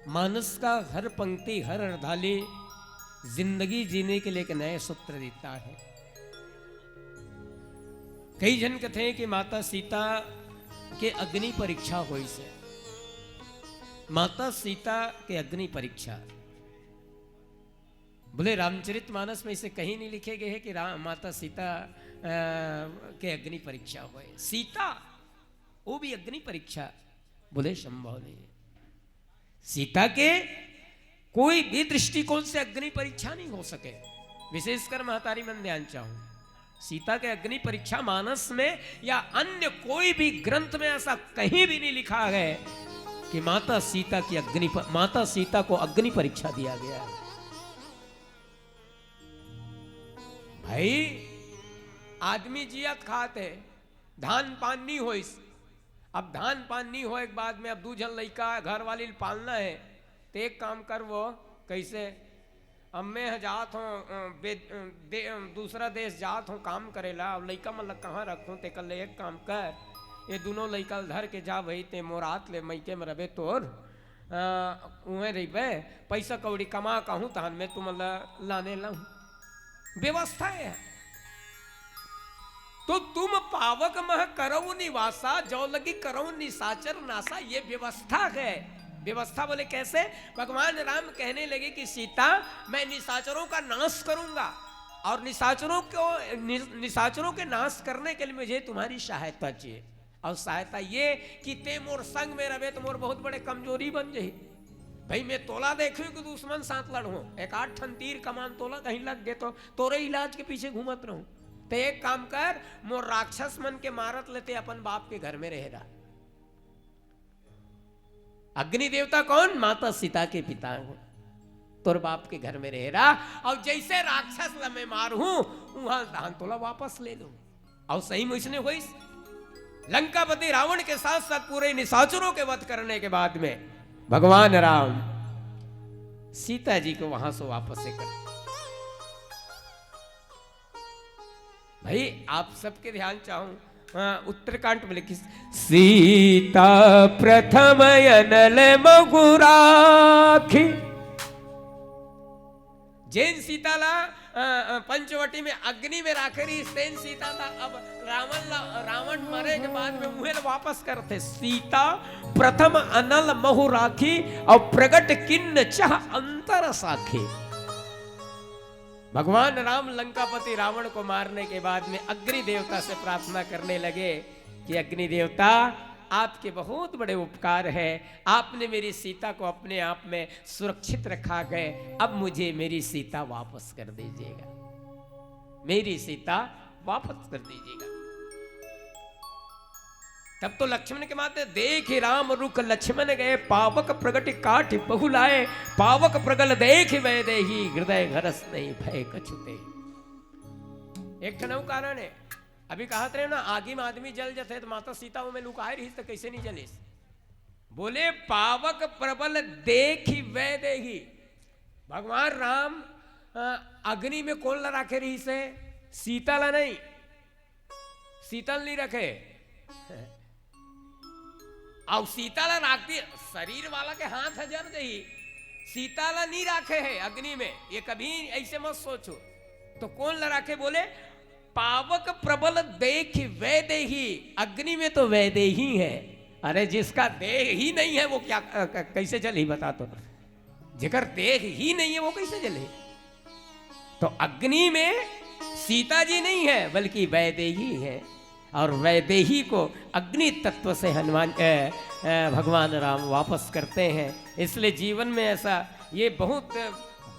मानस का हर पंक्ति, हर अर्धाली जिंदगी जीने के लिए एक नए सूत्र देता है। कई जन कहते हैं कि माता सीता के अग्नि परीक्षा होइस हे। माता सीता के अग्नि परीक्षा। बोले, रामचरित मानस में इसे कहीं नहीं लिखे गए हैं कि राम, माता सीता, अ, के अग्नि परीक्षा होए। सीता, वो भी अग्नि परीक्षा, बोले, संभव नहीं है। सीता के कोई भी दृष्टिकोण से अग्नि परीक्षा नहीं हो सके, विशेषकर महतारी मन ध्यान चाहूं। सीता के अग्नि परीक्षा मानस में या अन्य कोई भी ग्रंथ में ऐसा कहीं भी नहीं लिखा है कि माता सीता की अग्नि प-, माता सीता को अग्नि परीक्षा दिया गया है। भाई, आदमी जियत खात हे, धान पान नहीं होइस। अब धान पान नहीं होए के बाद में अब दू झन लइका, घर वाली ल पालना हे, ते एक काम कर वो, कैसे? अब मैं ह जात हूँ, अ, बे-, अ, दे-, अ, दूसरा देश जात हूँ काम करे ला, अब लइका मन ला कहाँ रखूँ? तेकर ले एक काम कर, ये दुनों लइका ल धर के जा भाई, ते मोर आत ले मइके में रबे तोर, अ, उहें रहिबे, पैसा कौड़ी कमा कहूँ तहन मैं तुमन ला लाने लाऊं। व्यवस्था है। तो तुम पावक मह करऊ निवासा, जो लगी करऊ निशाचर नासा, ये व्यवस्था है। व्यवस्था बोले कैसे? भगवान राम कहने लगे कि सीता, मैं निशाचरों का नाश करूंगा और निशाचरों को, नि-, निशाचरों के नाश करने के लिए मुझे तुम्हारी सहायता चाहिए। और सहायता ये कि ते मोर संग में रहे तो मोर बहुत बड़े कमजोरी बन जाही। भाई, मैं तोला देखूं कि दुश्मन साथ लड़ूं, एक आध ठन तीर कमान तोला कहीं लग गए तो तोरे इलाज के पीछे घूमत रहूं। ते एक काम कर, मोर राक्षस मन के मारत ले ते अपन बाप के घर में रहे रहा। अग्नि देवता कौन? माता सीता के पिता हो। तोर बाप के घर में रहे रहा, और जैसे राक्षस ला मैं मारूं, वहां धान तोला वापस ले लूं। और सही में इसने होइस। लंकापति रावण के साथ साथ पूरे निशाचरों के वध करने के बाद में भगवान राम सीता जी को वहां से वापस से कर। भाई, आप सबके ध्यान चाहूं, हाँ, उत्तरकांड में लिखी, सीता प्रथम अनल मगुराखी। जेन सीता ला अ, अ, पंचवटी में अग्नि में राखे रहिस, तेन सीता ला अब रावण ला, रावण मरे के बाद में उहे ला वापस करथे। सीता प्रथम अनल महु राखी, अउ प्रगट किन्न चह अंतर साखी। भगवान राम लंकापति रावण को मारने के बाद में अग्नि देवता से प्रार्थना करने लगे कि अग्नि देवता, आपके बहुत बड़े उपकार है, आपने मेरी सीता को अपने आप में सुरक्षित रखा है, अब मुझे मेरी सीता वापस कर दीजिएगा, मेरी सीता वापस कर दीजिएगा। तब तो लक्ष्मण के माते, "देखि राम रुख लक्ष्मन गए, पावक प्रगटि काठि बहु लाए, पावक प्रगल देखि वैदेही, हृदय हरस नहीं भय कछु तेहि।" एक ठन अउ कारण है, अभी कहत रहे ना, आगी में आदमी जल जथे, तो माता सीता ओमे लुकाए रहिस, तो कैसे नहीं जलिस? बोले, "पावक प्रबल देखि वैदेही।" भगवान राम, अ, अग्नि में कोन ला राखे रहिस हे? सीता ला नहीं, सीता ला नहीं रखे। अउ सीता ला राख दी, शरीर वाला के हाथ ह जर जाही, सीता ला नहीं राखे है अग्नि में, ये कभी ऐसे मत सोचो। तो कोन ला राखे? बोले, "पावक प्रबल देखि वैदेही।" अग्नि में तो वैदेही है। अरे, जिसका देह ही नहीं है, वो क्या, अ, क-, कैसे जलही, बता तो? जेकर देह ही नहीं है, वो कैसे जले? तो अग्नि में सीता जी नहीं है, बल्कि वैदेही है। और वैदेही को अग्नि तत्व से हनुमान, अ, अ, भगवान राम वापस करते हैं। इसलिए जीवन में ऐसा, ये बहुत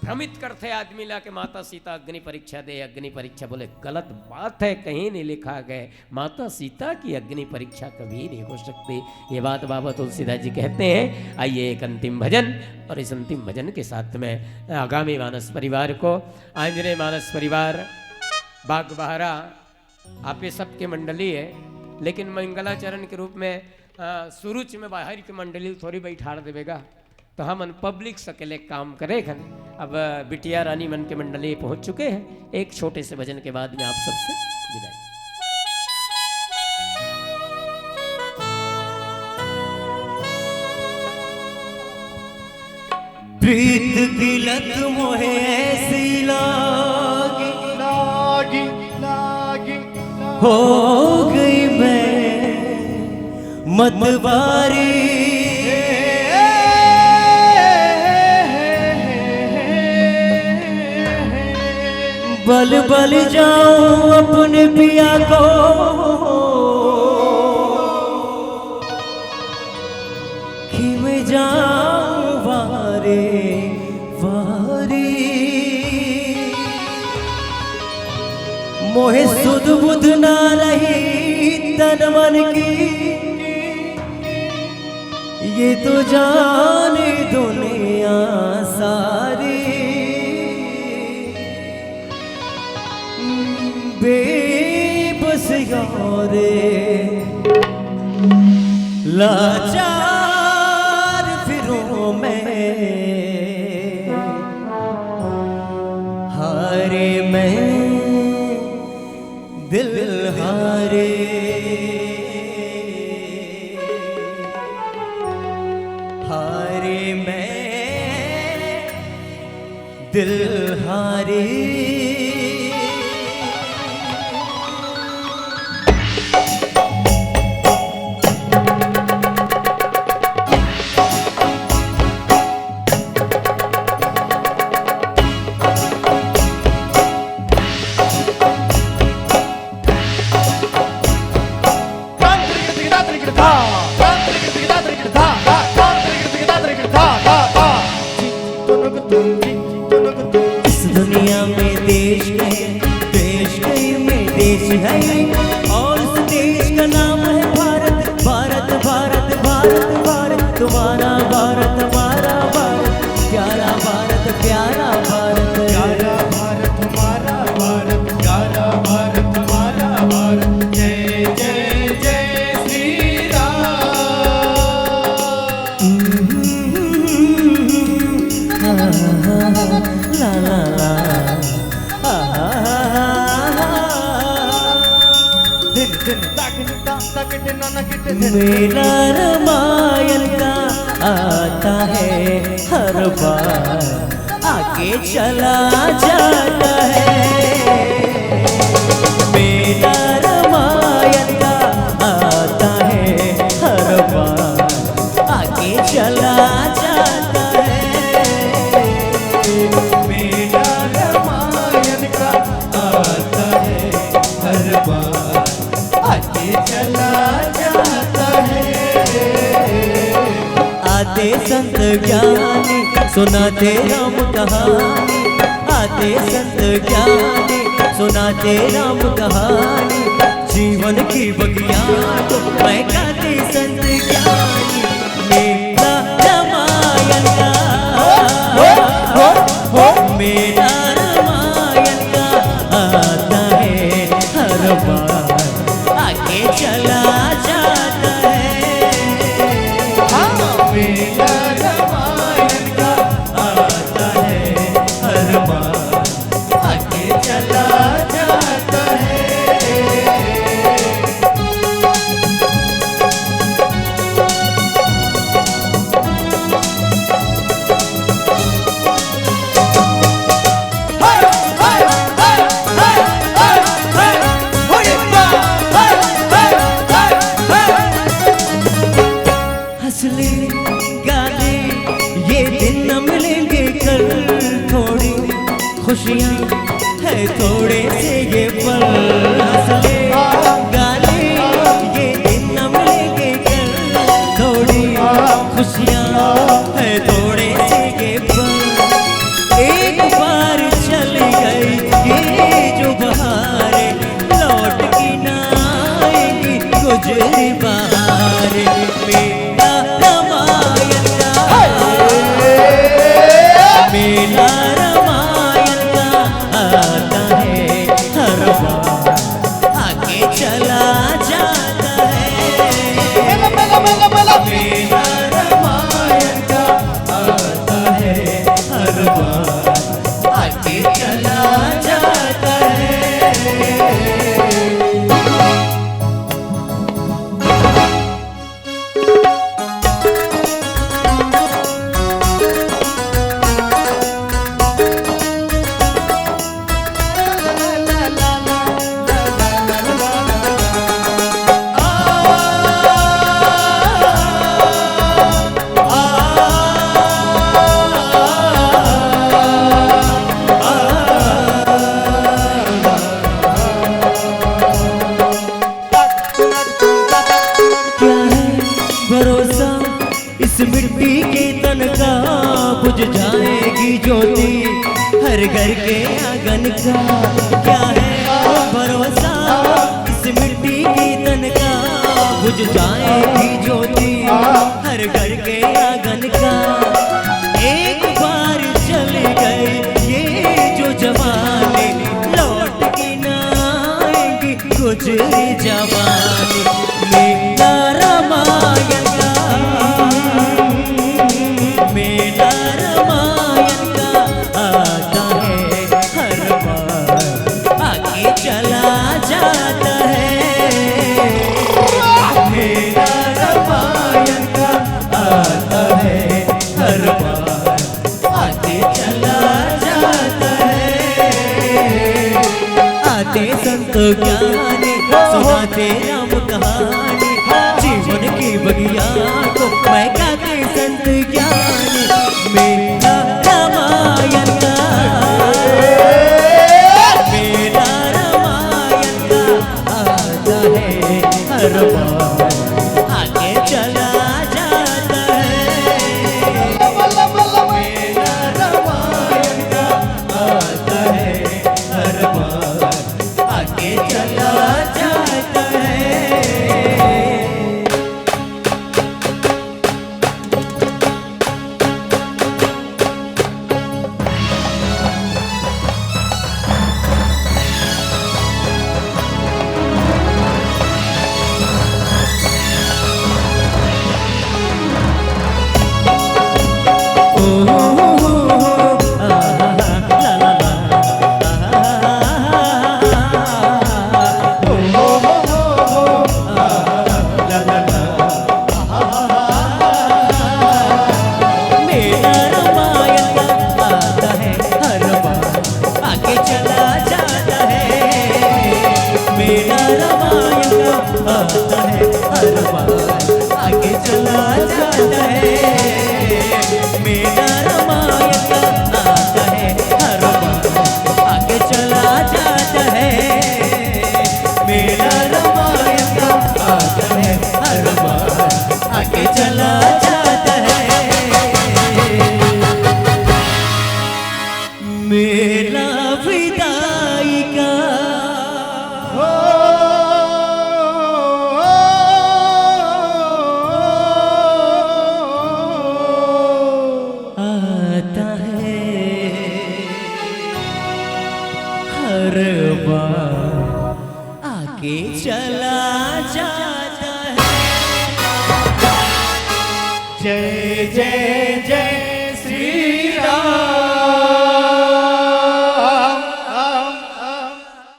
भ्रमित करथे आदमी ला कि माता सीता अग्नि परीक्षा दे, अग्नि परीक्षा। बोले, गलत बात है, कहीं नहीं लिखा गया। माता सीता की अग्नि परीक्षा कभी नहीं हो सकती। ये बात बाबा तुलसीदास जी कहते हैं। आइए, एक अंतिम भजन, और इस अंतिम भजन के साथ में आगामी मानस परिवार को, आंजनेय मानस परिवार, बागबहरा, आप ये सबके मंडली है, लेकिन मंगलाचरण के रूप में, अ, सुरुच में बाहर के मंडली थोड़ी बैठार देवेगा। तो हमन पब्लिक सकेले काम करे हन। अब बिटिया रानी मन के मंडली पहुंच चुके हैं। एक छोटे से भजन के बाद में आप सबसे विदाई। प्रीत की लत मोहे ऐसी लागी, लागी, लागी, हो गई मैं मतवारी। बल बल जाऊं अपने पिया को, कि मैं जाऊं वारे वारी। मोहे सुध बुध ना रही तन मन की, ये तो जाने दुनिया सारी। बेबस और लाचार फिरूं मैं, हारे मैं दिल हारे, हारे मैं दिल हारे। इस दुनिया में देश है, देश कई में देश है, और उस देश का नाम है भारत। भारत, भारत, भारत, भारत, तुम्हारा भारत, हमारा भारत, प्यारा भारत, प्यारा भारत। प्यारा भारत, हमारा भारत, प्यारा भारत, हमारा भारत। जय जय जय श्री राम। ला ला ला। दिन दिन तक दिन तक दिन नन दिन। मेला रामायण का आता है हर बार। आगे चला जाता है। मेला रामायण का आता है हर बार, आगे चला जाता है। मेला रामायण का आता है हर बार, आगे चला जाता है। आते संत ज्ञानी, सुनाते राम कहानी। आते संत ज्ञानी, सुनाते राम कहानी। जीवन की बगिया को महकाते संत ज्ञानी। मेला रामायण का, मेला रामायण का आता है हर बार, आगे चला जाता है। हाँ, मेला रामायण का आता है हर बार, आगे चला जाता है। हंस ले, गा ले, ये दिन न मिलेंगे कल, थोड़ी खुशियाँ है थोड़े से ये पल। हंस ले, गा ले, ये दिन न मिलेंगे कल, थोड़ी खुशियाँ है थोड़े से ये पल। एक बार चली गई ये जो बहारें, लौट के ना आएंगी गुजरी बहारें। मेला रामायण का, मेला रामायण का आता है हर बार, आगे चला जाता है। मेला, मेला, मेला, मेला। मेला रामायण का आता है हर बार, आगे चला जाता है। क्या है भरोसा इस मिट्टी के तन का, बुझ जाएगी ज्योति हर घर के आंगन का। क्या है भरोसा इस मिट्टी के तन का, बुझ जाएगी ज्योति हर घर के आंगन का। एक बार चले गए ये जो जमाने, लौट के ना आएंगे गुजरी जमाने। मेला रामायण का, मेला रामायण का आता है हर बार, आगे चला जाता है। मेला रामायण का आता है हर बार, आगे चला जाता है। आते संत ज्ञानी, सुनाते राम कहानी, जीवन की बगिया को महकाते संत ज्ञानी। मेला रामायण का, मेला रामायण का आता है हर बार, आगे चला जाता है। मेला रामायण का आता है हर बार, आगे चला जाता है। आके चला जाता है। जय जय जय